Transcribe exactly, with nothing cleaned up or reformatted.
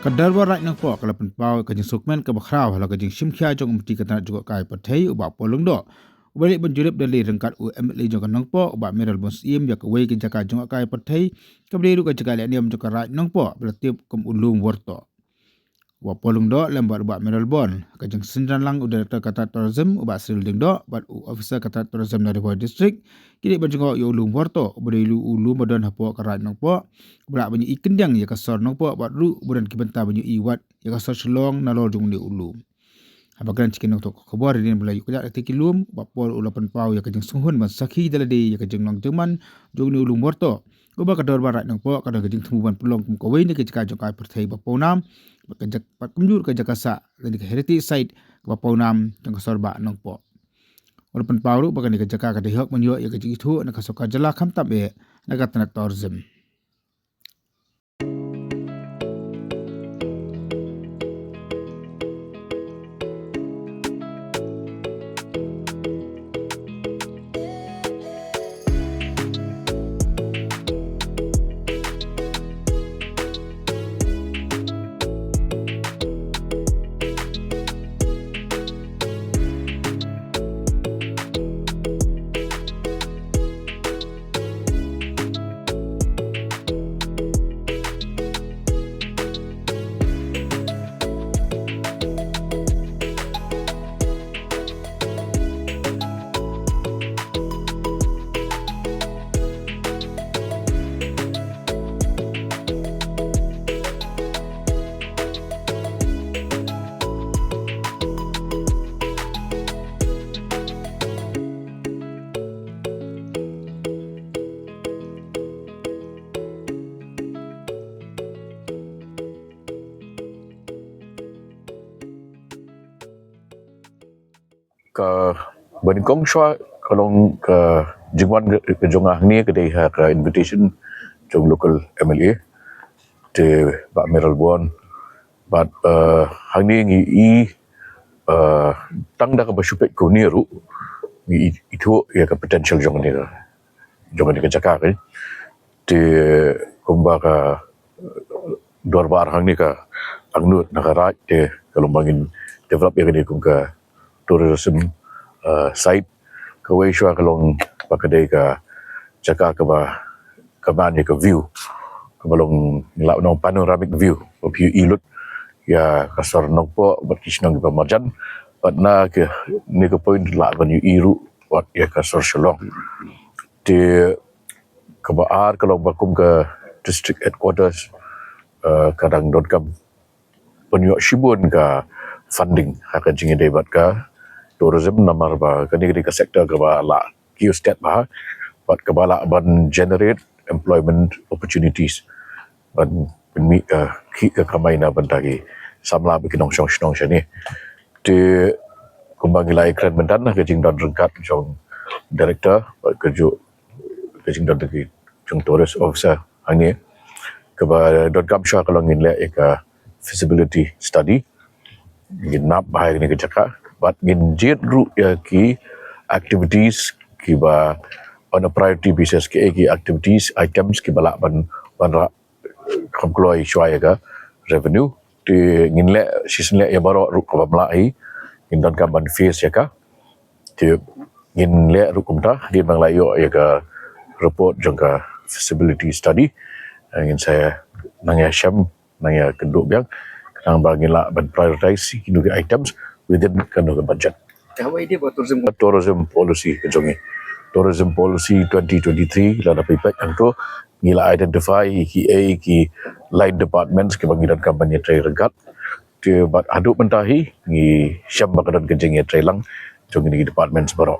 Ka Dorbar Raid Nongpoh ka la pynpaw ka jingsngewkmen kaba khraw halor ka jingshim khia jong u Myntri ka tnat jngohkai pyrthei u Bah Paul Lyngdoh, uba leit ban jurip da lade ryngkat u M L A jong ka Nongpoh u Bah Mayralborn Syiem ïa kawei ka jaka jngohkai pyrthei kaba dei ruh ka jaka lehniam jong ka Raid Nongpoh ba la tip kum u Lum Wyrtoh. U Bah Paul Lyngdoh lem bad u Bah Mayralborn, ka jingsynran lang u Director ka tnat Tourism u Bah Cyril Lyngdoh bad u Officer ka tnat Tourism na Ri Bhoi District ki leit ban jngoh ïa u Lum Wyrtoh uba dei u lum ba don hapoh ka Raid Nongpoh, uba lah ban ïohi kyndiang ïa ka sor Nongpoh bad ruh uba don ki bynta ban ïohi wat ïa ka sor Shillong nalor jong une u lum. Haba kren sha ki nongthoh khubor hadien ba la ïuh kjat ïa ki lum, u Bah Paul u la pynpaw ïa ka jingsngew hun ban sakhi da lade ïa ka jinglong jingman jong une u Lum Wyrtoh, kaba ka Dorbar Raid Nongpoh ka don ka jingthmu ban pynlong kum kawei na ki jaka jngohkai pyrthei ba pawnam bad ka jak-, bad kumjuh ka jaka sah lane ka heritage site kaba pawnam jong ka sor Bah Nongpoh. U la pynpaw ruh ba kane ka jaka ka dei hok ban ïoh ïa ka jingithuh na ka sorkar jylla khamtam eh na ka tnat Tourism. Kaba nyngkong shuwa ka long ka jingwan ka, ka jong nga hangne ka dei ha ka invitation jong local M L A te Bah Mayralborn. Bad, eh, hangne ngi i, eh, tang da kaba shu peit kane ruh ngi i, ithuh ïa ka potential jong kane ka, jong kane ka jaka ka. Te kumba ka, eh, dorbar hangne ka angnud na ka Raid te ka long ba ngin develop ïa kane kum ka tourism, eh, site. Kawei shuwa ka long ba ka dei ka jaka kaba ka man ïa ka view kaba long, ngi lah ban ong, panoramic view, ba phi ïohi lut ïa ka sor Nongpoh bad ki shnong kiba marjan. Bad na kane ka point lah ban ïohi ruh wat ïa ka sor Shillong. Te kaba ar ka long ba kum ka district headquarters, eh, ka dang donkam ban ïoh shibun ka funding ha ka jingïadei bad ka tourism, namar ba kane ka dei ka sector kaba lah kiew stet bha bad kaba lah ban generate employment opportunities, ban pynmih ka khih ka kamai na bynta ki samla bad ki nongshong shnong shane. Te kumba ngi la ïakren mynta na ka jingdon ryngkat jong director bad kajuh ka jingdon ka jong tourist officer hangne, kaba donkam shuwa ka long ngin leh ïa ka feasibility study, ngin map bha ïa kane ka jaka bad ngin jied ruh ïa ki activities kiba on a priority basis, ki, ki activities items kiba lah ban, ban wanrah kham kloi shuwa ïa ka revenue. Te ngin leh shisien leh ïa baroh ruh kaba ym lah hi, ngin donkam ban phase ïa ka. Te ngin leh ruh kumta hadien ba ngi la ïoh ïa ka report jong ka feasibility study. Eh, ngin sa nang ïashem, nang ïakynduh biang, khnang ba ngin lah ban prioritize kino ki items within kano ka budget. Ka haba ïadei bad tourism, tourism policy ka jong ngi. Tourism policy twenty twenty-three lada phi peit hangto ngi la identify kiei ki line departments kiba ngi donkam ban ïatrei ryngkat. Te bad haduh mynta hi ngi shem ba ka don ka jingïatrei lang jong kine ki departments baroh.